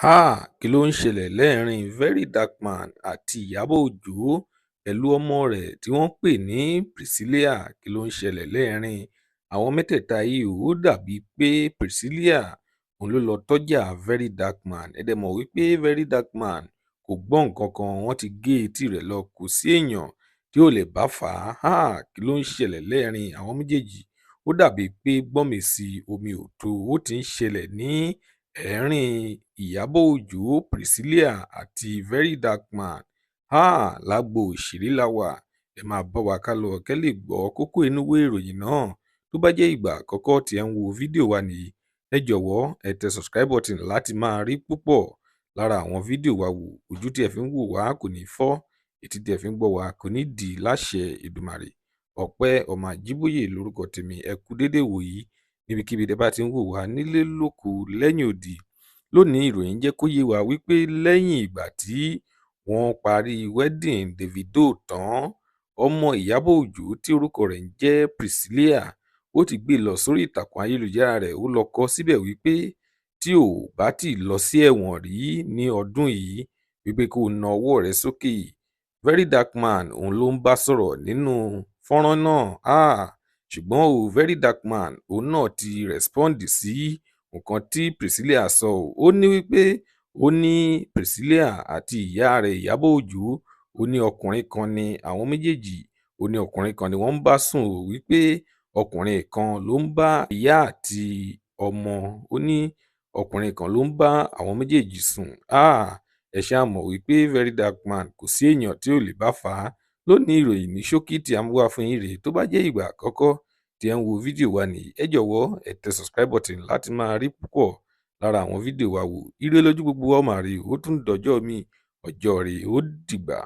Háà! Kí ló ń ṣẹlẹ̀ lẹ́ẹ̀rín VeryDarkMan àti Ìyábọ̀ Ọjọ́ pẹ̀lú ọmọ rẹ̀ tí wọ́n ń pè ní Priscilla? Kí ló ń ṣẹlẹ̀ lẹ́ẹ̀rín àwọn mẹ́tẹ̀ẹ̀ta yìí? Ó dàbíi pé Priscilla òun ló lọ́ọ́ tọ́jà VeryDarkMan. Ẹ dẹ̀ mọ̀ wípé VeryDarkMan kò gbọ́ nǹkan kan, wọ́n ti gé etí rẹ̀ lọ, kò sí èèyàn tí ò lè bá fà á. Háà! Kí ló ń ṣẹlẹ̀ lẹ́ẹ̀rín àwọn méjèèjì? Ó dàbíi pé gbọ́nmi-sí omi ò tó, ó ti ń ṣẹlẹ̀ ní ẹ̀rín Ìyábọ̀ Ọjọ́, Priscilla àti VeryDarkMan. Háà! Lágbo òṣèré la wà, ẹ máa bá wa ká lọ kẹ́ lè gbọ́ kókó inú ìwé ìròyìn náà. Tó bá jẹ́ ìgbà àkọ́kọ́ tí ẹ ń wo fídíò wa nìyí, ẹ jọ̀wọ́ ẹ tẹ subscribe button láti máa rí púpọ̀ lára àwọn fídíò wa wò. Ojú tí ẹ fi ń wò wá kò ní fọ́, etí tí ẹ fi ń gbọ́ wá kò ní dì láṣẹ Èdùmàrè. Ọpẹ́ ọmọ Àjíbóyè lórúkọ tèmi. Ẹ kú dédé wòyí níbikíbi tẹ́ bá ti ń wò wá nílé lóko lẹ́yìn odi. Lónìí, ìròyìn jẹ́ kó yé wa wípé lẹ́yìn ìgbà tí wọ́n parí wedding Davido tán, ọmọ Ìyábọ̀ Ọjọ́ tí orúkọ rẹ̀ ń jẹ́ Priscilla, ó ti gbé lọ sórí ìtàkùn ayélujára rẹ̀, ó lọ kọ síbẹ̀ wípé tí ò bá tí ì lọ sí ẹ̀wọ̀n rí ní ọdún yìí, wípé kó na ọwọ́ rẹ̀ sókè. VeryDarkMan òun ló ń bá sọ̀rọ̀ nínú fọ́nrán náà. Háà! Ṣùgbọ́n o, VeryDarkMan òun náà ti respond sí nǹkan tí Priscilla sọ. Ó ní wípé ó ní Priscilla àti ìyá rẹ̀ Ìyábọ̀ Ọjọ́, ó ní ọkùnrin kan ní àwọn méjèèjì, ó ní ọkùnrin kan ni wọ́n ń bá sùn ó, wípé ọkùnrin kan ló ń bá ìyá àti ọmọ, ó ní ọkùnrin kan ló ń bá àwọn méjèèjì sùn. Háà! Ẹ ṣáà mọ̀ wípé VeryDarkMan kò sí èèyàn tí ò lè bá fà á. Lónìí, ìròyìn ní ṣókí tí a mú wá fún yín rèé. Tó bá jẹ́ ìgbà àkọ́kọ́ tí ẹ ń wo fídíò wa nìyí, ẹ jọ̀wọ́ ẹ tẹ subscribe button láti máa rí púpọ̀ lára àwọn fídíò wa wò. Ire lójú gbogbo wa ó máa rí. Ó tún dọjọ́ mi, ọjọ́ rè, ó dìgbà.